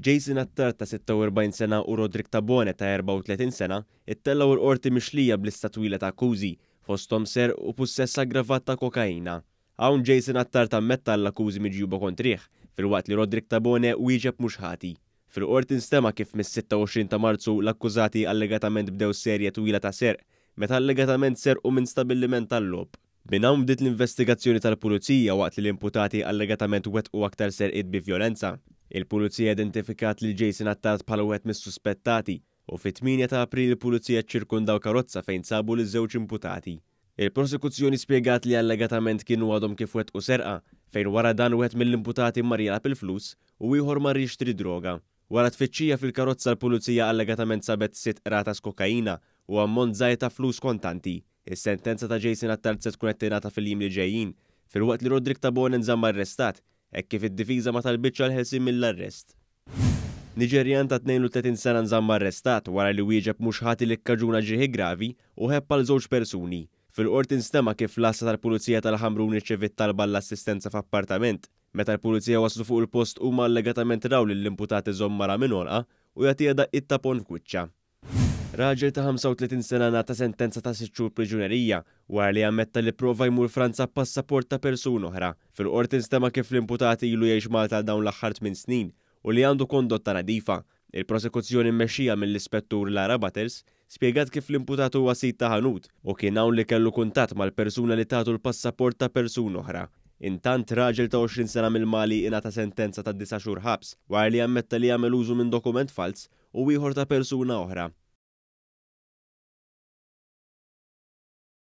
Jason Attard ta' 46 sena u Roderick Tabone ta' 34 sena ttellgħu l-Qorti mixlija b'lista twila ta' akkużi, fosthom serq u pussess aggravat ta' kokaina. Hawn Jason Attard ammetta għall-akkużi miġjuba kontrih, filwaqt li Roderick Tabone wieġeb mhux ħati. Fil-Qorti nstema' kif mis-26 ta' Marzu l-akkużati allegatament bdew serje twila ta' serq meta allegatament serqu minn stabilliment tal-logħob. Minn hawn bdiet l-investigazzjoni tal-Pulizija waqt li l-imputati allegatament wettqu aktar serqiet bi vjolenza. Il-Pulizija identifikat lil Jason Attard bħala wieħed mis-suspettati u fit-8 ta' April il-Pulizija ċċirkundaw karozza fejn sabu liż-żewġ imputati. Il-Prosekuzzjoni spjegat li allegatament kienu għadhom kif wettqu serqa fejn wara dan wieħed mill-imputati mar jilgħab il-flus u ieħor mar jixtri droga. Wara tfittxija fil-karozza l-Pulizija allegatament sabet sitt qratas kokaina u ammont żgħir ta' flus kontanti. Is-sentenza ta' Jason Attard se tkun qed tingħata fil-jiem li ġejjin, filwaqt li Roderick Tabone nżamm arrestat, hekk kif id-difiża ma talbitx għall-ħelsien mill-arrest. Niġerjan ta' 32 sena nżamm arrestat wara li wieġeb mhux ħati li kkaġuna ġrieħi gravi u ħebb għal żewġ persuni. Fil-Qorti nstema' kif l-għassa tal-Pulizija tal-Ħamrun irċeviet talba għall-assistenza f'appartament. Meta l-Pulizija waslu fuq il-post huma allegatament raw lill-imputat iżomm mara minn għonqha u jagħtiha daqqiet ta' ponn f'wiċċha. Raġel ta' 35 sena ngħata sentenza ta' sitt xhur priġunerija wara li ammetta li pprova jmur Franza b'passaport ta' persuna oħra. Fil-Qorti nstema' kif l-imputat ilu jgħix Malta għal dawn l-aħħar tmien snin u li għandu kondotta nadifa. Il-prosekuzzjoni mmexxija mill-Ispettur Lara Butters spjegat kif l-imputat huwa sid ta' ħanut u kien hawn li kellu kuntatt mal-persuna li tatu l-passaport ta' persuna oħra. Intant, raġel ta' 20 sena mill-Mali ingħata sentenza ta' disa' xhur ħabs wara li ammetta li għamel użu minn dokument falz u ieħor ta' persuna oħra.